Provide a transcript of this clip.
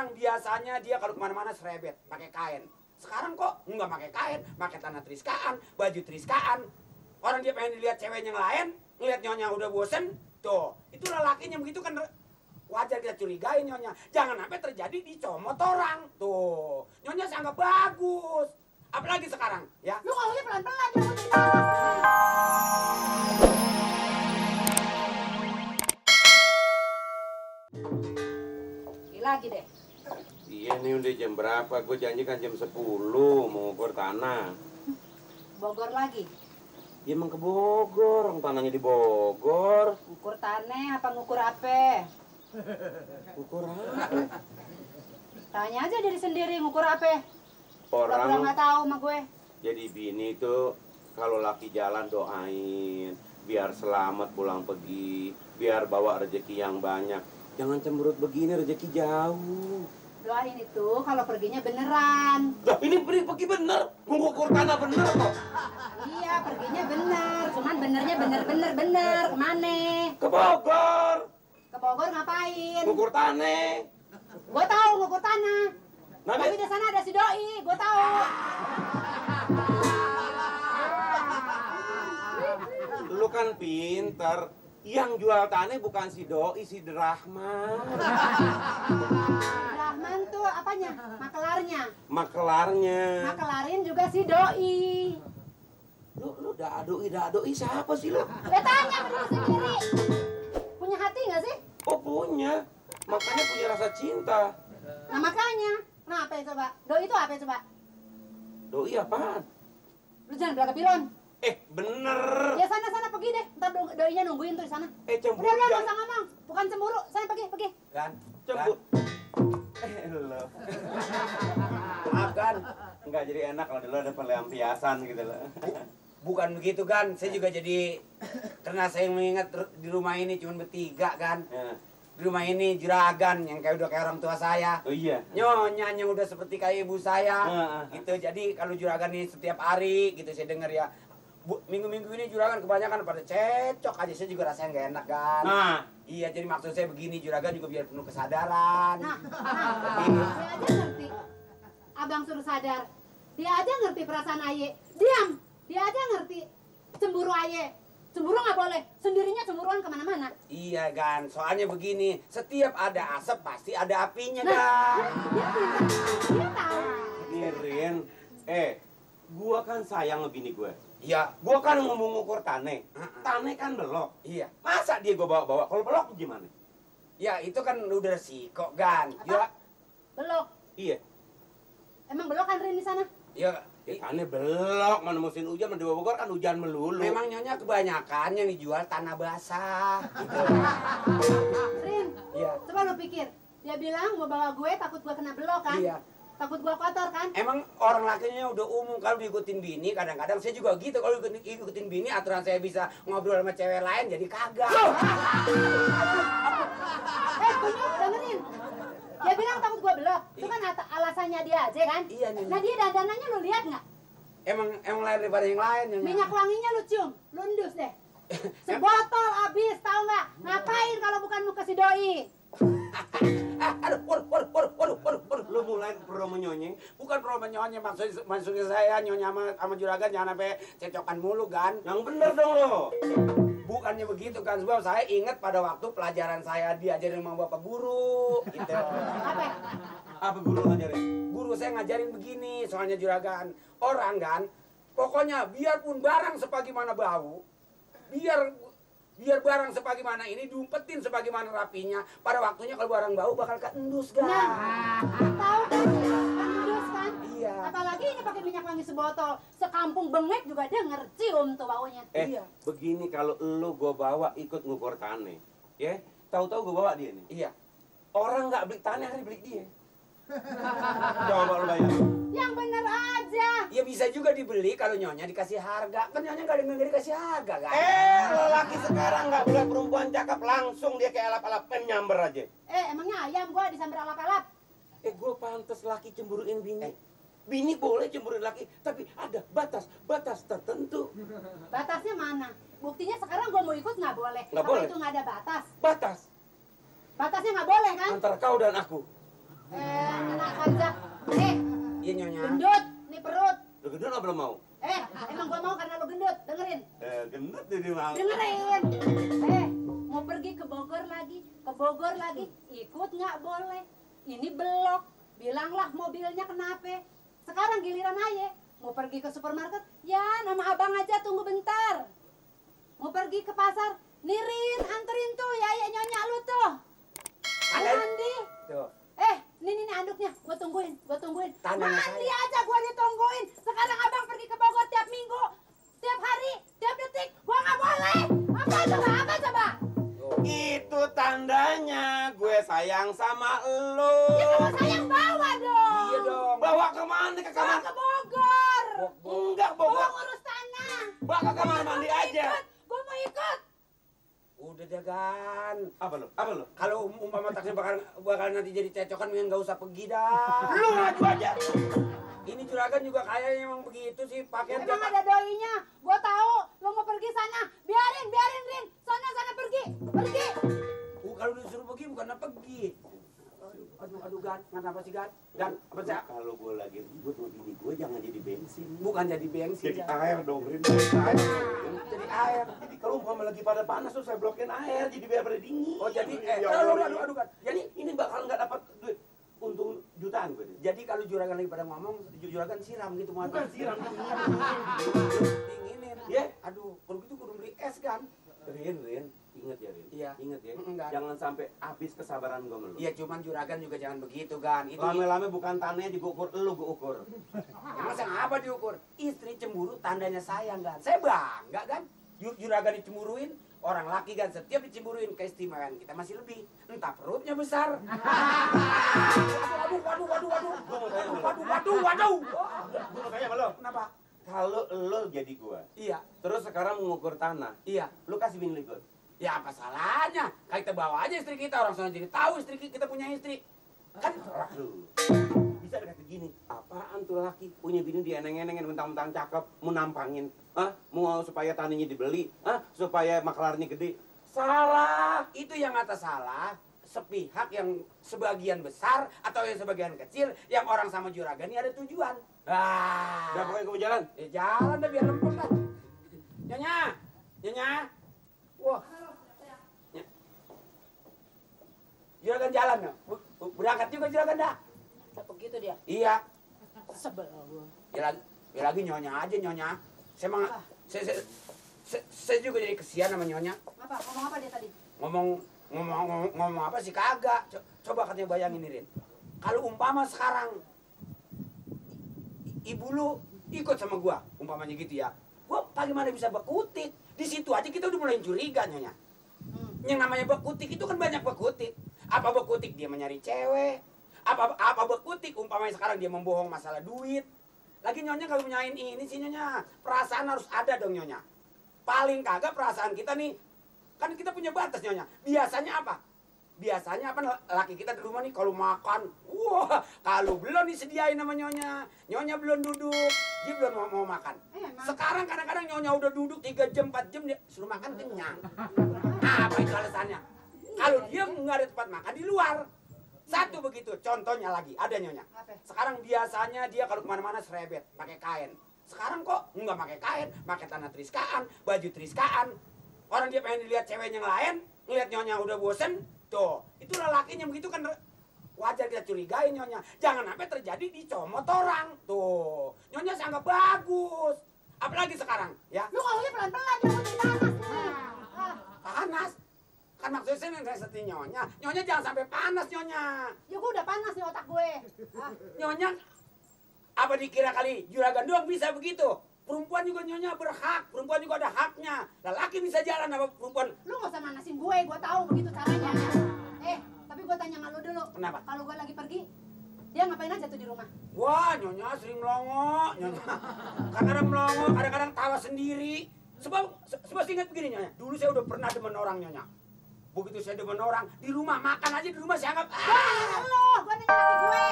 orang biasanya dia kalau kemana-mana serebet, pakai kain. Sekarang kok nggak pakai kain, pakai tanah triskaan, baju triskaan. Orang dia pengen dilihat cewek yang lain, ngeliat nyonya udah bosen, tuh. Itulah lakinya begitu kan wajar kita curigain nyonya. Jangan sampai terjadi dicomot orang, tuh. Nyonya sangat bagus. Apalagi sekarang, ya. Lu ngomongnya pelan-pelan, lagi deh. Iya nih udah jam berapa? Gue janji kan jam 10 mau ukur tanah. Bogor lagi. Ya emang ke Bogor, orang tanahnya di Bogor. Ukur tanah apa ngukur apa? Ukur apa? Tanya aja diri sendiri ngukur apa? Orang nggak tahu sama gue. jadi bini itu kalau laki jalan doain biar selamat pulang pergi, biar bawa rezeki yang banyak. Jangan cemberut begini, rezeki jauh. Doain itu kalau perginya beneran. Lah ini pergi bener, mengukur tanah bener kok. Iya, perginya bener. Cuman benernya bener. Kemana? Ke Bogor, Ke Bogor ngapain? ngukur tanah. Gue tahu ngukur tanah. Nah, Tapi di sana ada si Doi, gue tahu. Lu kan pinter. Yang jual tanah bukan si Doi, si Rahman. Rahman tuh apanya? Makelarnya. Makelarnya. Makelarin juga si Doi. Lu dadoi siapa sih lu? Ya tanya ke diri sendiri. Punya hati nggak sih? Oh punya. Makanya punya rasa cinta. Nah makanya. Nah apa ya coba? Doi itu apa ya coba? Doi apaan? Lu jangan belakang pilon. Bener. Ya sana pergi deh. Ntar doinya nungguin tuh di sana. Cemburu. Udah nggak usah ngomong. Bukan cemburu. Saya pergi. Kan? Cemburu. Lo. Maaf kan? Enggak jadi enak kalau dulu ada pelampiasan gitu loh. Bukan begitu kan, saya juga jadi karena saya mengingat di rumah ini cuma bertiga kan. Ya. Di rumah ini juragan yang kayak udah kayak orang tua saya. Oh iya. Nyonya yang udah seperti kayak ibu saya. Ah. Gitu. Jadi kalau juragan ini setiap hari gitu saya dengar ya. Minggu-minggu ini juragan kebanyakan pada cecok aja, saya juga rasanya nggak enak kan. Nah. Iya, jadi maksud saya begini, juragan juga biar penuh kesadaran. Nah, Begini. dia aja ngerti. Abang suruh sadar. Dia aja ngerti perasaan Aye. Diam. Dia aja ngerti cemburu Aye. Cemburu nggak boleh. Sendirinya cemburuan kemana-mana. Iya kan, soalnya begini, setiap ada asap pasti ada apinya Nah, kan. dia tahu. Nirin. Gua kan sayang sama bini gue. Iya, Gua kan ngomong ngukur tanah. Tanah kan belok. iya. Masa dia gua bawa-bawa? Kalau belok gimana? Ya itu kan udah resiko kan. Apa? Ya, Belok. Iya. Emang belok kan Rin di sana? ya, Tanah belok, mana musim hujan, mana di Bogor kan hujan melulu. memang nyonya kebanyakan yang dijual tanah basah. Gitu. Rin, Iya. coba lu pikir. Dia bilang mau bawa gue takut gue kena belok kan? Iya. Takut gue kotor kan? Emang orang lakinya udah umum kalau diikutin bini, kadang-kadang saya juga gitu kalau ikutin bini aturan saya bisa ngobrol sama cewek lain jadi kagak. Kunyuk, dengerin. Dia bilang takut gue belok. Itu kan alasannya dia aja kan? Iya, Nyonya. Nah dia dandanannya lu lihat nggak? Emang lain daripada yang lain nyonya. Minyak wanginya lu cium, lu endus deh. Sebotol habis, tahu nggak? Ngapain kalau bukan muka si Doi? Aduh, waduh. Lu mulai promo nyonyeng. Bukan pro menyonya, maksudnya saya nyonya sama juragan jangan sampai cecokan mulu kan. Yang bener dong lo. Bukannya begitu kan, sebab saya ingat pada waktu pelajaran saya diajarin sama bapak guru gitu. Apa? Apa guru ngajarin? Guru saya ngajarin begini, soalnya juragan. Orang kan, pokoknya biarpun barang sebagaimana bau, biar barang sebagaimana ini diumpetin sebagaimana rapinya. Pada waktunya kalau barang bau bakal keendus kan. Nah, tahu kan? Endus kan? Iya. Apalagi ini pakai minyak wangi sebotol. Sekampung bengek juga denger cium tuh baunya. Iya. Begini kalau lu gua bawa ikut ngukur tanah, ya? Tahu-tahu gua bawa dia nih. Iya. Orang nggak beli tanah kan beli dia. Coba lu bayar. Yang bener aja. Ya bisa juga dibeli kalau nyonya dikasih harga. Kan nyonya nggak dikasih harga kan. Lelaki sekarang nggak boleh perempuan cakep langsung dia kayak alap-alap nyamber aja. Emangnya ayam gua disamber alap-alap? Gue pantas laki cemburuin bini. Bini boleh cemburuin laki, tapi ada batas tertentu. Batasnya mana? Buktinya sekarang gua mau ikut nggak boleh. Nggak Apa boleh. itu nggak ada batas? Batas Batasnya nggak boleh kan? antara kau dan aku. Enak aja. Iya Nyonya. Gendut, nih perut. Lu gendut apa belum mau? Emang gua mau karena lu gendut, dengerin. Gendut jadi mau. Dengerin. Mau pergi ke Bogor lagi, ikut nggak boleh. Ini belok, bilanglah mobilnya kenapa. Sekarang giliran aye, mau pergi ke supermarket, ya nama abang aja tunggu bentar. Mau pergi ke pasar, Nirin anterin tuh ya nyonya lu tuh. Mandi. Tuh. Ini anduknya, gua tungguin. Tandanya Mandi saya. aja gua ditungguin. Sekarang abang pergi ke Bogor tiap minggu, tiap hari, tiap detik, gua nggak boleh. Apa coba? Itu tandanya gue sayang sama elu. Ya kalau sayang bawa dong. Iya dong. Bawa kemana? Ke kamar? Ke Bogor. Enggak, Gua Bogor. ngurus tanah. Bawa ke kamar mandi aja. Gua mau ikut. Udah deh Gan. Apa lu? Kalau umpama taksi bakal nanti jadi cecokan, mending nggak usah pergi dah. Lu maju aja. Ini juragan juga kayaknya emang begitu sih, pakaian Emang ada doinya. Gua tahu lu mau pergi sana. Biarin Rin. Sana pergi. Kalau disuruh pergi bukan pergi. Aduh Gan, kenapa sih Gan? Dan apa sih? Kalau gue lagi ribut sama bini gue jangan jadi bensin. Bukan jadi bensin. Jadi Gan. air dong, Rin. Air. Jadi air. Jadi kalau umpama lagi pada panas tuh saya blokin air, jadi biar pada dingin. Oh jadi, Ya Allah. aduh Gan. Jadi Ini bakal nggak dapat duit untung jutaan gue. Jadi kalau juragan lagi pada ngomong, juragan siram gitu mau Bukan siram, dinginin. Ya. Aduh, kalau gitu kudu beli es kan. Rin, inget ya Rin. Iya. Inget ya. Enggak. Jangan sampai habis kesabaran gue sama lu. Iya, cuman juragan juga jangan begitu kan. Itu Lame-lame bukan tanahnya diukur, lu gue ukur. masa apa diukur? Istri cemburu tandanya sayang kan. Saya bangga kan. Juragan dicemburuin, orang laki kan setiap dicemburuin, keistimewaan kita masih lebih. Entah perutnya besar. Waduh. Gue mau tanya sama lo. Kenapa? Kalau lo jadi gua, Iya, terus sekarang mengukur tanah, iya. lu kasih bini gua. Ya apa salahnya? Kita bawa aja istri kita, orang sana jadi tahu istri kita punya istri. Kan Aduh. Bisa dikata gini, apaan tuh laki punya bini dieneng-enengin mentang-mentang cakep, mau nampangin, mau supaya tanahnya dibeli, supaya maklarnya gede. Salah. itu yang atas salah sepihak, yang sebagian besar atau yang sebagian kecil, yang orang sama juragan ini ada tujuan. Udah pokoknya gue mau jalan. Jalan deh biar lempeng dah. Nyonya. Wah. Juragan jalan ya. Berangkat juga juragan dah. Begitu dia. Iya. Sebel gua. Ya lagi nyonya aja nyonya. Saya juga jadi kesian sama nyonya. Apa? Ngomong apa dia tadi? Ngomong apa sih kagak. Coba katanya bayangin nih Rin. Kalau umpama sekarang ibu lu ikut sama gua, umpamanya gitu ya. Gua bagaimana bisa bekutik? Di situ aja kita udah mulai curiga nyonya. Yang namanya bekutik itu kan banyak bekutik. Apa bekutik dia mencari cewek? Apa bekutik umpamanya sekarang dia membohong masalah duit? Lagi nyonya kalau nyanyiin ini sih nyonya, perasaan harus ada dong nyonya. Paling kagak perasaan kita nih, kan kita punya batas nyonya. Biasanya apa? Biasanya apa laki kita di rumah nih kalau makan, wah kalau belum disediain sama nyonya belum duduk, dia belum mau makan. Sekarang kadang-kadang nyonya udah duduk 3 jam 4 jam dia suruh makan kenyang. Apa itu alasannya? Kalau dia nggak ada tempat makan di luar. Satu begitu, contohnya lagi ada nyonya. Sekarang biasanya dia kalau kemana-mana serebet pakai kain. Sekarang kok nggak pakai kain, pakai tanah triskaan, baju triskaan. Orang dia pengen dilihat cewek yang lain, ngeliat nyonya udah bosen. Tuh, itu lelakinya begitu kan wajar kita curigain nyonya. Jangan sampai terjadi dicomot orang. Tuh, nyonya sangat bagus. Apalagi sekarang, ya. Lu ngomongnya pelan-pelan, jangan panas nih. Panas. Kan maksudnya saya ngasih nyonya. Nyonya jangan sampai panas nyonya. Ya gua udah panas nih otak gue. Nyonya, apa dikira kali juragan doang bisa begitu? Perempuan juga nyonya berhak, perempuan juga ada haknya. Lelaki bisa jalan sama perempuan. Lu gak usah manasin gue tahu begitu caranya. Tapi gue tanya sama lu dulu. Kenapa? Kalau gue lagi pergi, dia ngapain aja tuh di rumah? Wah, nyonya sering melongo, nyonya. Kadang-kadang melongo, kadang-kadang tawa sendiri. Sebab ingat begini nyonya, dulu saya udah pernah demen orang nyonya. Begitu saya demen orang, di rumah makan aja di rumah saya anggap. Lu, gue nanya laki gue.